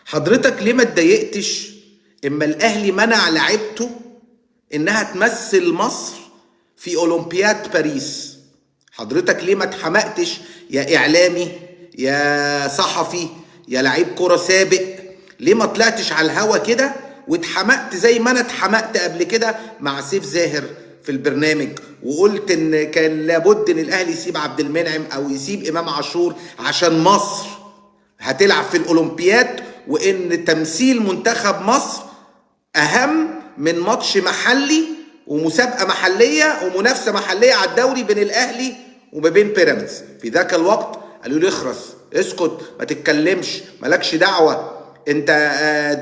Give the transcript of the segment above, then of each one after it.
حضرتك ليه ما اتضايقتش اما الاهلي منع لعيبته انها تمثل مصر في اولمبياد باريس؟ حضرتك ليه ما اتحمقتش يا اعلامي يا صحفي يا لعيب كرة سابق؟ ليه ما طلعتش على الهوا كده واتحمقت زي ما انا اتحمقت قبل كده مع سيف زاهر في البرنامج، وقلت ان كان لابد ان الاهلي يسيب عبد المنعم او يسيب امام عاشور عشان مصر هتلعب في الاولمبياد، وان تمثيل منتخب مصر اهم من ماتش محلي ومسابقه محليه ومنافسه محليه على الدوري بين الاهلي وما بين بيراميدز. في ذاك الوقت قالوا لي اخرس، اسكت، ما تتكلمش، مالكش دعوه، انت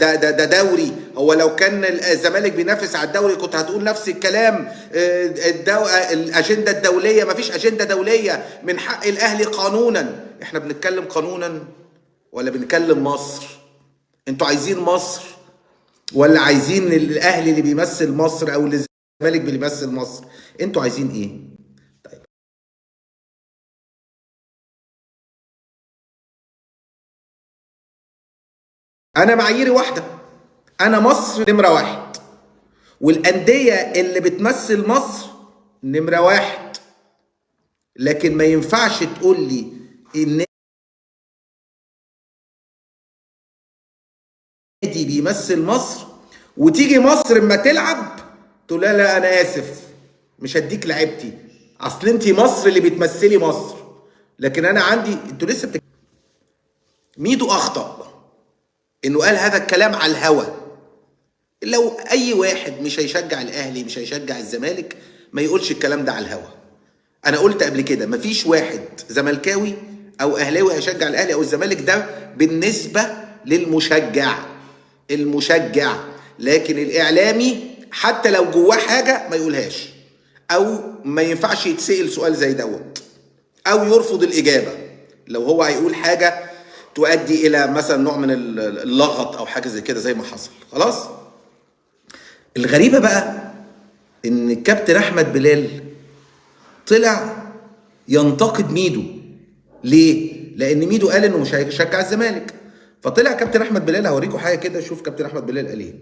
ده ده ده دوري. هو لو كان الزمالك بينافس على الدوري كنت هتقول نفس الكلام. الاجندة الدولية، ما فيش اجندة دولية، من حق الاهلي قانونا. احنا بنتكلم قانونا ولا بنتكلم مصر؟ انتوا عايزين مصر ولا عايزين الاهلي اللي بيمثل مصر او الزمالك اللي بيمثل مصر؟ انتوا عايزين ايه؟ طيب انا معاييري واحدة، انا مصر نمره واحد، والاندية اللي بتمثل مصر نمره واحد. لكن ما ينفعش تقول لي النادي بيمثل مصر وتيجي مصر اما تلعب تقول لا لا انا اسف مش هديك لعيبتي، اصل انت مصر اللي بتمثلي مصر. لكن انا عندي، انتوا لسه ميدو اخطأ انه قال هذا الكلام على الهوا. لو اي واحد مش هيشجع الاهلي مش هيشجع الزمالك ما يقولش الكلام ده على الهوا. انا قلت قبل كده مفيش واحد زملكاوي او اهلاوي هيشجع الاهلي او الزمالك، ده بالنسبة للمشجع المشجع. لكن الاعلامي حتى لو جواه حاجة ما يقولهاش، او ما ينفعش يتسال سؤال زي دوت، او يرفض الاجابة لو هو هيقول حاجة تؤدي الى مثلا نوع من اللغط او حاجة زي كده زي ما حصل. خلاص. الغريبة بقى ان الكابتن احمد بلال طلع ينتقد ميدو. ليه؟ لان ميدو قال انه مش هيشجع الزمالك. فطلع كابتن احمد بلال، هوريكم حاجة كده، شوف كابتن احمد بلال قال ايه.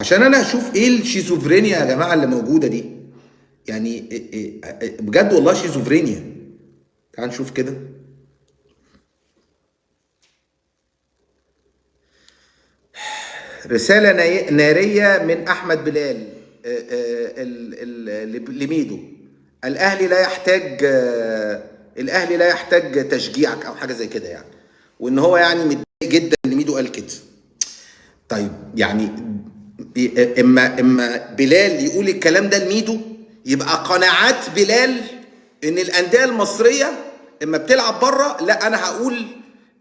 عشان انا اشوف ايه الشيزوفرينيا يا جماعة اللي موجودة دي، يعني بجد والله شيزوفرينيا. تعال نشوف كده. رسالة نارية من احمد بلال لميدو: الاهلي لا يحتاج، الاهلي لا يحتاج تشجيعك او حاجة زي كده يعني، وان هو يعني متضايق جدا ان ميدو قال كده. طيب يعني اما بلال يقول الكلام ده لميدو، يبقى قناعات بلال ان الاندية المصرية اما بتلعب بره، لا انا هقول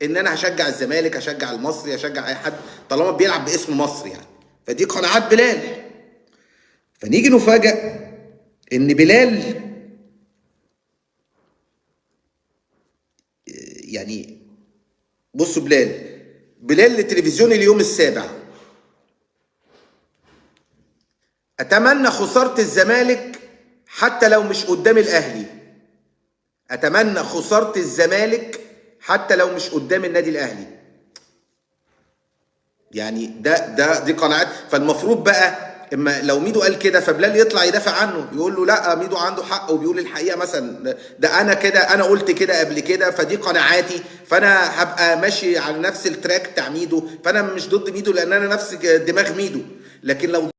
ان انا هشجع الزمالك، هشجع المصري، هشجع اي حد طالما بيلعب باسم مصر يعني. فدي قناعات بلال. فنيجي نفاجئ ان بلال يعني، بصوا بلال لتلفزيون اليوم السابع: اتمنى خسارة الزمالك حتى لو مش قدام الاهلي. اتمنى خسارة الزمالك حتى لو مش قدام النادي الاهلي. يعني ده دي قناعات. فالمفروض بقى اما لو ميدو قال كده فبلال يطلع يدافع عنه، يقول له لا ميدو عنده حق وبيقول الحقيقة مثلا، ده انا كده، انا قلت كده قبل كده، فدي قناعاتي، فانا هبقى ماشي على نفس ال track بتاع ميدو، فانا مش ضد ميدو لان انا نفس دماغ ميدو. لكن لو